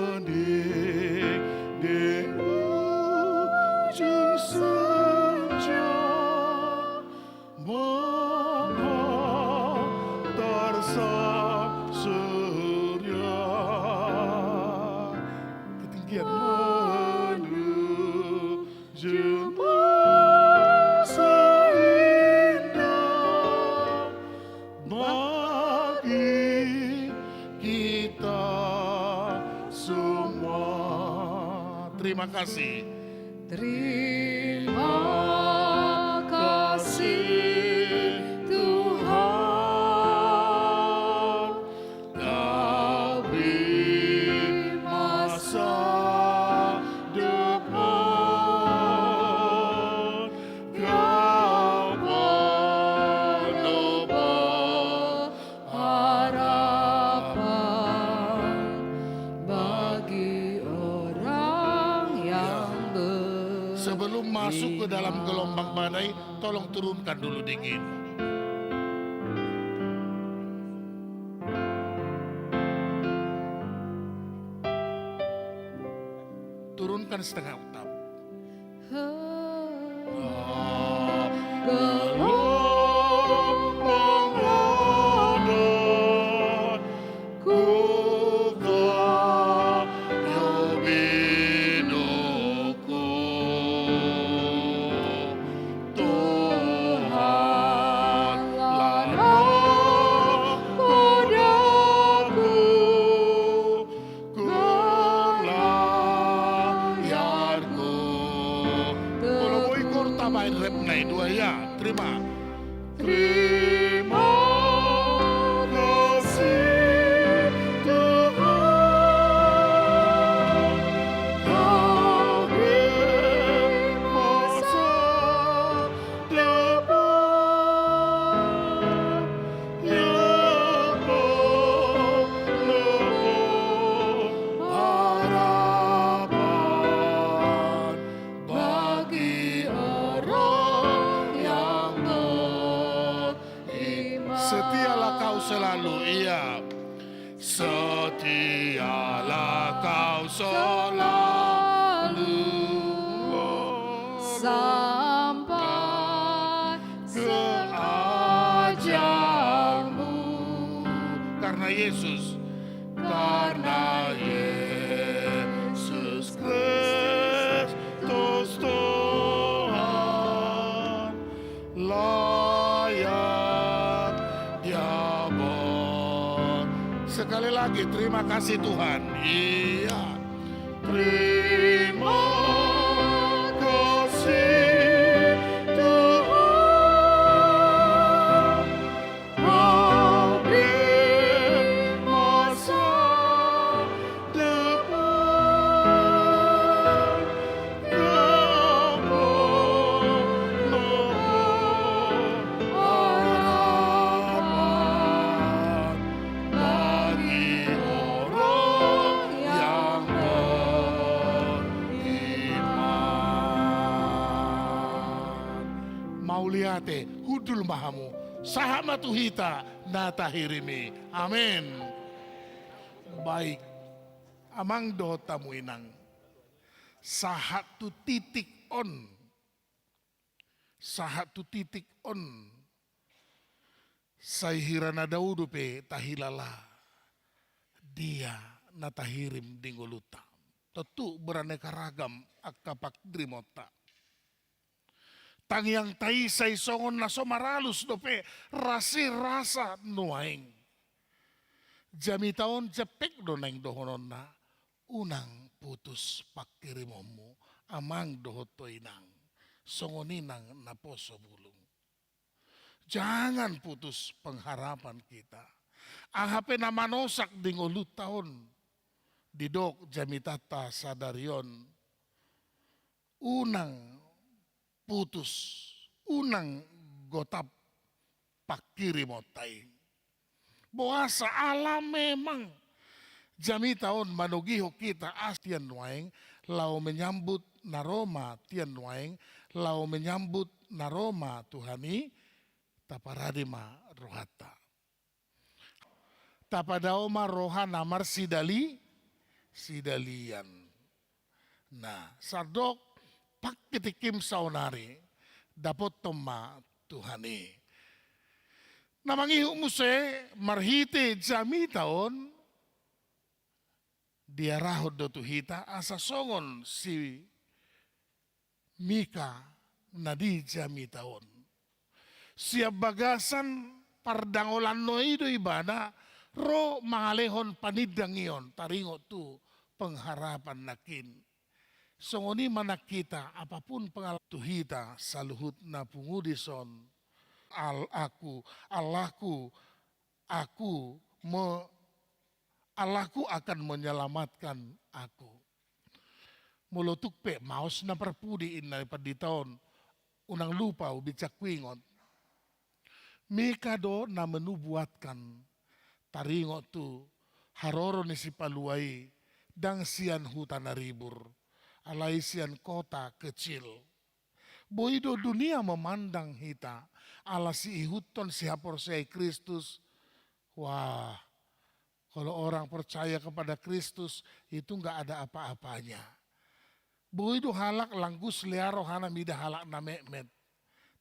Hening di ujung senja, menghantar sang surya. Ketinggian. Menuju masa indah bagi kita semua. Terima kasih. Terima kasih, Tuhan. Kau beri masa depan, Kau menambah harapan bagi orang yang ber- Sebelum masuk ke dalam gelombang badai, tolong turunkan dulu dingin. Turunkan setengah oktav. Gelombang badai, ku kayu binoku. Tuhan, lamah kudaku, kurlayarku. Kalau boi kor tabaen rap na i dua ya, terima. Terima kasih, Tuhan. Kau beri masa depan yang penuh harapan bagi orang yang beriman. Setialah Kau selalu, iya. Setialah Kau selalu sampai ke ajalmu. Karena Yesus, karena Yesus Kristus Tuhan, layak Dia ber- Sekali lagi, terima kasih, Tuhan. Iya. Terima kasih, Tuhan. Kau beri masa depan yang penuh harapan bagi orang yang beriman. Mauliate, hundul ma hamu, sahat ma tu hita na tahirim i. Amen. Baik, amang dohot hamu inang, sahat tu titik on, sahat tu titik on, sai hira na dao dope tahilala dia na tahirim di ngolunta. Tontu beraneka ragam angka panghirimonta. Tangiangta i sai songon na so maralus dope rasirasa nuaeng. Jamita on jempek do naeng dohononna, unang putus panghirimonmu, amang dohot ho inang, songon inang na poso bulung. Jangan putus pengharapan kita. Aha pe na manosak di ngolunta on, didok jamitanta sadari on, unang putus, unang gotap panghirimonta i. Boasa? Ala memang jamita on manogihon hita asa tian nuaeng laho menyambut na ro ma tian nuaeng, laho menyambut na ro ma Tuhan i, taparade ma rohanta. Tapadao ma roha na marsidali, sidalian. Nah, sandok pangkitingkim saonari, dapothon ma Tuhan i. Na mangihut muse marhite jamita on, diarahon do tu hita asa songon si Mika na di jamita on. Sian bagasan pardangolanna i do ibana ro mangalehon panindangion taringot tu pengharapan nangkin. Songon i ma nang hita, apapun pengal-, tu hita saluhutna pungu dison. Al aku, Allahku, aku me-, Allahku akan menyelamatkan aku. Molo tung pe maos na parpudi inna pandita on, unang lupa hubincanghon. Mika do na menubuatkan taringot tu haroro ni sipalua i, ndang sian huta na ribur, alai sian kota kecil. Boi do dunia memandang hita ala siihuthon sihaporseai Kristus. Wah, kalau orang percaya kepada Kristus, itu nggak ada apa-apanya. Boi do halak langgus lea rohana mida halak na metmet.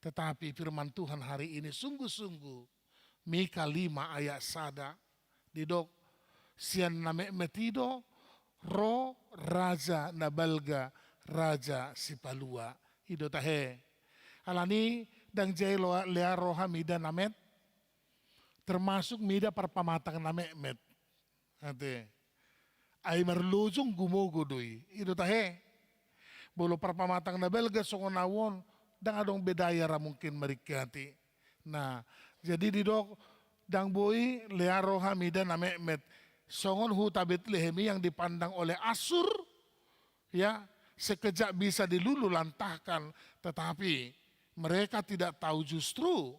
Tetapi firman Tuhan hari ini sungguh-sungguh, Mika lima ayat sada, didok, sian na metmet i do ro raja na balga, raja sipalua. I do tahe. Alani ndang jai loa-, lea roha mida na met, termasuk mida parpamatang na metmet. Ate. Ai marlojong gumogo do i. I do tahe. Molo parpamatang na balga songon au on, ndang adong beda i ra mungkin maringkati. Nah, jadi didok, ndang boi lea roha mida na metmet. Songon huta Betlehem i yang dipandang oleh Asur, ya, sekejap bisa diluluhlantahkan, tetapi mereka tidak tahu justru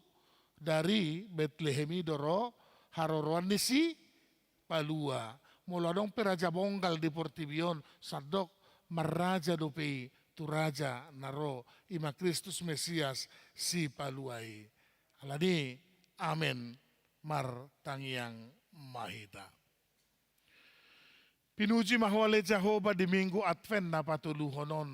dari Betlehem i do ro haroroan ni sipalua. Molo adong pe raja bonggal di portibi on, sandok marraja dope i tu raja na ro, i ma Kristus Mesias sipalua i. Alani, amen, martangiang ma hita. Pinuji ma Ho ale Jahowa di Minggu Advent na patoluhon on.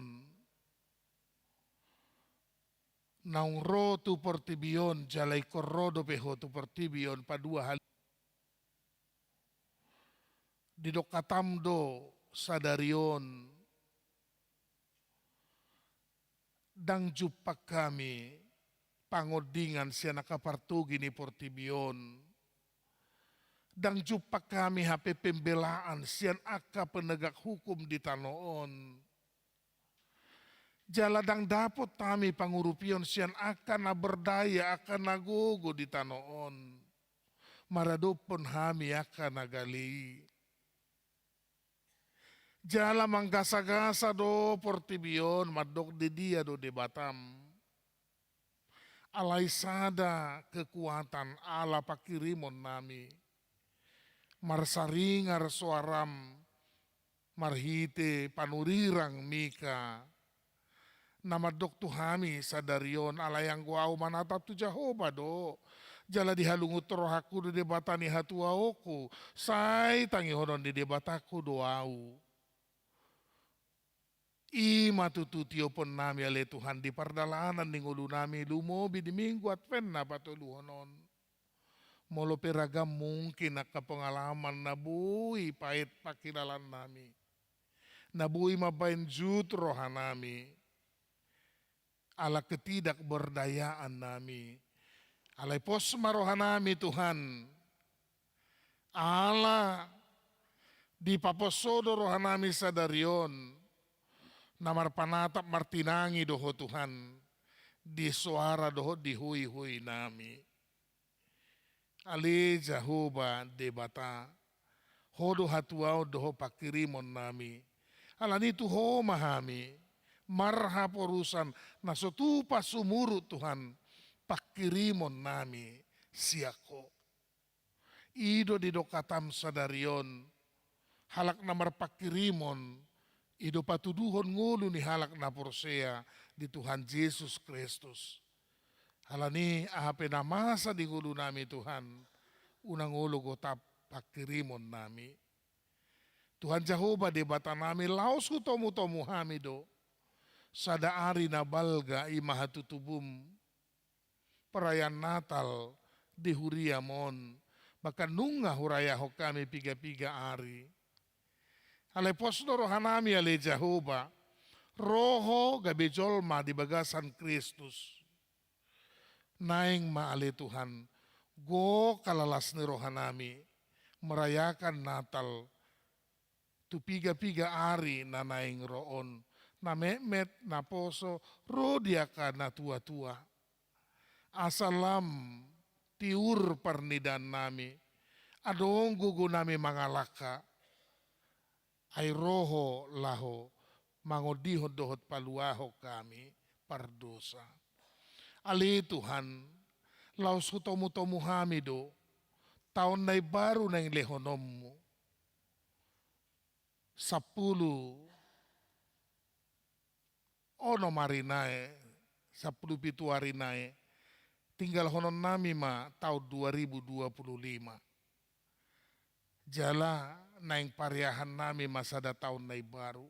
Naung ro tu portibi on, jala ingkon ro dope Ho tu portibi on paduahali. Didok hataM do sadari on, ndang jumpang hami pangondingan sian angka partogi ni portibi on. Ndang jumpang hami hape pembelaan sian angka penegak hukum di tano on. Jala ndang dapot hami pangurupion sian angka na berdaya, angka na gogo di tano on, maradophon hami angka na gale i. Jala manggasagasa do portibi on, mandok didia do DebataM. Alai sada kekuatan ala panghirimonnami. Marsaringar soaram marhite panurirang Mika, na mandok tu hami sadari on, alai anggo ahu manatap tu Jahowa do, jala dihalungunhon rohangku do Debata ni hatuaonku, sai tangihonon ni Debatangku do ahu. I ma tutu tioponnami ale Tuhan di pardalanan ni ngolunami lumobi di Minggu Advent na patoluhon on. Molo pe ragam mungkin angka pengalaman na boi paet pangkilalaannami, na boi mambahen jut rohanami, ala ketidakberdayaannami. Alai pos ma rohanami Tuhan, ala dipapos Ho do rohanami sadari on, na marpanatap martinangi do Ho Tuhan, di soara dohot di hoihoinami. Ale Jahowa Debata, Ho do hatuaon dohot panghirimonnami. Alani i tu Ho ma hami marhaporusan, na so tupa sumurut Tuhan panghirimonnami sian Ho. I do didok hataM sadari on, halak na marpanghirimon, i do patuduhon ngolu ni halak na porsea di Tuhan Jesus Kristus. Alani i, aha pe na masa di ngolunami Tuhan, unang olo gotap panghirimonnami. Tuhan Jahowa Debatanami, laos hutomutomu hami do sada ari na balga, i ma hatutubuM. Perayaan Natal di huriaM on, bahkan nunga hurayahon hami pigapiga ari. Alai pos do rohanami, ale Jahowa, ro Ho gabe jolma di bagasan Kristus. Naeng ma, ale Tuhan, gok halalas ni rohanami merayakan Natal tu pigapiga ari na naeng ro on, na metmet, na poso, ro di angka na tuatua. Asa lam tiur parnidaannami, adong gogonami mangalangka, ai ro Ho laho mangondihon dohot paluahon hami pardosa. Ale Tuhan, laos hutomutomu hami do taon na imbaru naeng lehononMu. Sampulu onom ari nai, sampulu pitu ari nai, tinggalhononnami ma taon dua ribu dua puluh lima. Jala naeng pariahannami ma sada taon na imbaru.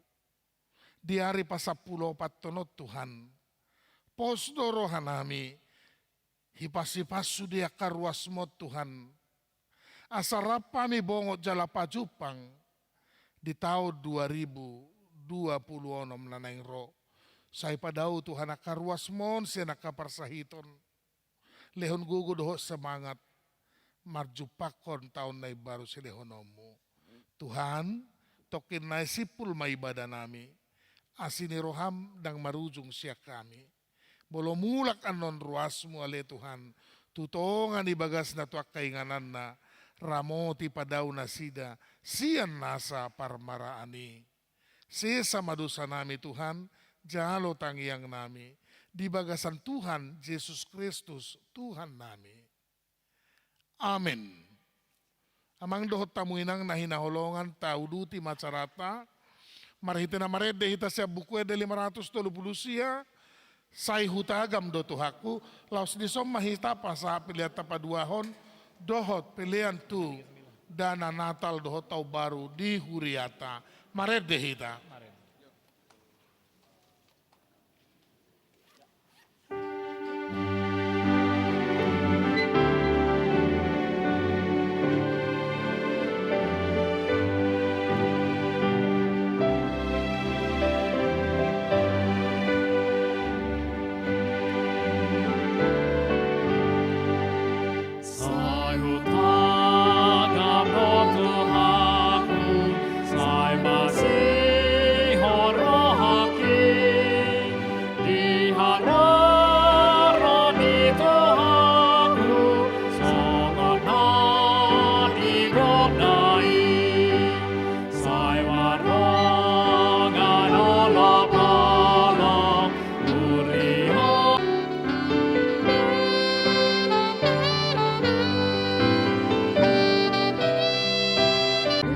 Di ari pasampulu opathon on, Tuhan, pos do rohanami, hipas-hipas sude angka ruasMu on, Tuhan, asa rap hami bongot jala pajumpang di taon dua ribu dua puluh onom na naeng ro. Sai padao, Tuhan, angka ruasMu on sian angka parsahiton. Lehon gogo dohot semangat marjumpangkon taon na imbaru silehononMu. Tuhan, tongkin nai simpul ma ibadanami. Asi ni rohaM ndang marujung sian hami. Molo mulak annon ruasMu, ale Tuhan, tu tonga ni bagasna tu angka ingananna, ramoti padao nasida sian nasa parmaraan i. Sesa ma dosanami, Tuhan, jalo tangiangnami di bagasan Tuhan Jesus Kristus, Tuhannami. Amen. Amang dohot hamu inang na hinaholongan, tauduti ma acaranta. Marhite na marende hita sian Buku Ende lima ratus tolu pulu sia, Sai Hutagam do Tuhanku, laos dison ma hita pasahat pelean tapaduahon, dohot pelean tu dana Natal dohot Taon Baru di hurianta. Marende hita. Sai Hutagam do Tuhanku, sai masihol rohangki di haroro ni Tuhanku, songon na di gondang i. Sai marrongan olopolop, huria.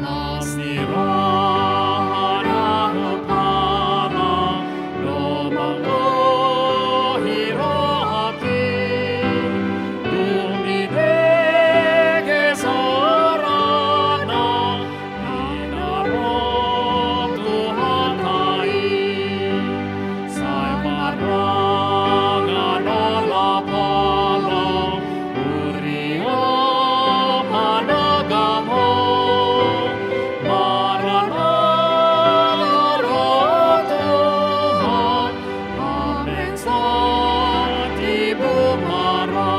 Las ni roha na huparang, do manggohi rohangki, dung dibege sorana. Di na ro Tuhanta i, sai marrongan olopolop, huria panagamo, marana ro Tuhan, amen, sai tibu ma ra.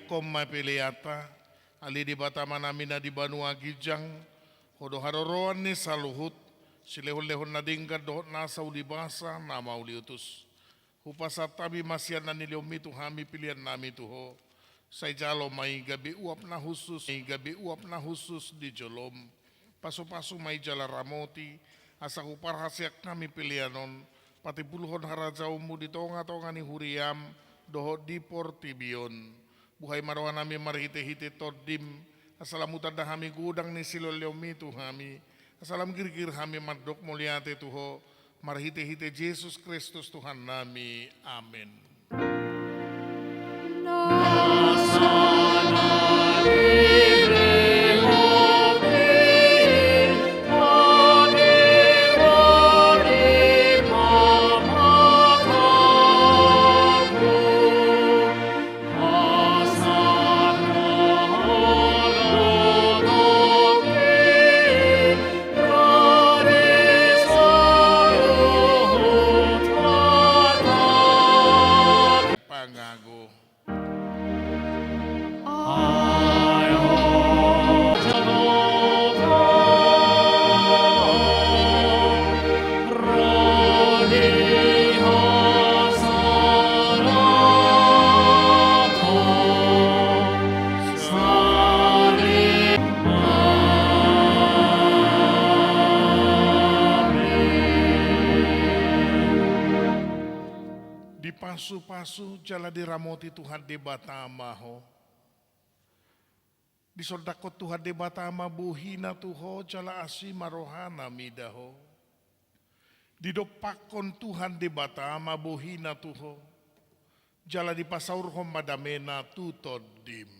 Ingkon ma peleanta, ale Debata Amanami na di banua ginjang, Ho do haroroan ni saluhut, silehonlehon na denggan dohot nasa ulibasa na mauliutus. Hupasahat hami ma sian na nilehonmi tu hami peleannami tu Ho. Sai jalo ma i gabe uap na hushus, i gabe uap na hushus di jolom. Pasupasu ma i jala ramoti, asa huparhaseang hami pelean on, patimbulhon harajaonmu di tongatonga ni huriam, dohot di portibi on. Buhai ma rohanami marhitehite Tondim, asa lam hutanda hami godang ni silehonlehonmi tu hami, asa lam girgir hami mandok mauliate tu Ho, marhitehite Jesus Kristus Tuhannami. Amen. Pangago. Dipasupasu jala diramoti Tuhan Debata ma ho. Disondangkon Tuhan Debata ma bohina tu ho jala asi ma rohana mida ho. Didompakkon Tuhan Debata ma bohina tu ho, jala dipasaurhon ma damena tu tondim.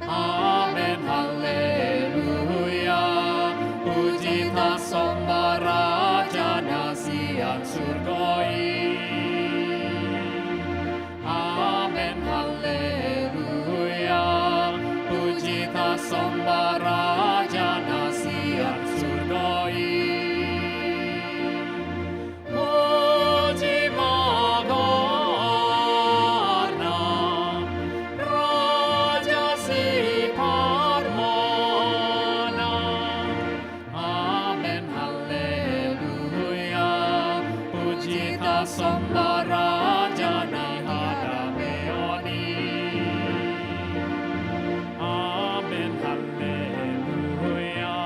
Amen, haleluya. Puji tasomba Raja na sian surgo i. Amen, haleluya. Puji tasomba Raja na sian surgo i. Puji ma goarna, Raja siparmana. Amen, haleluya. Puji tasomba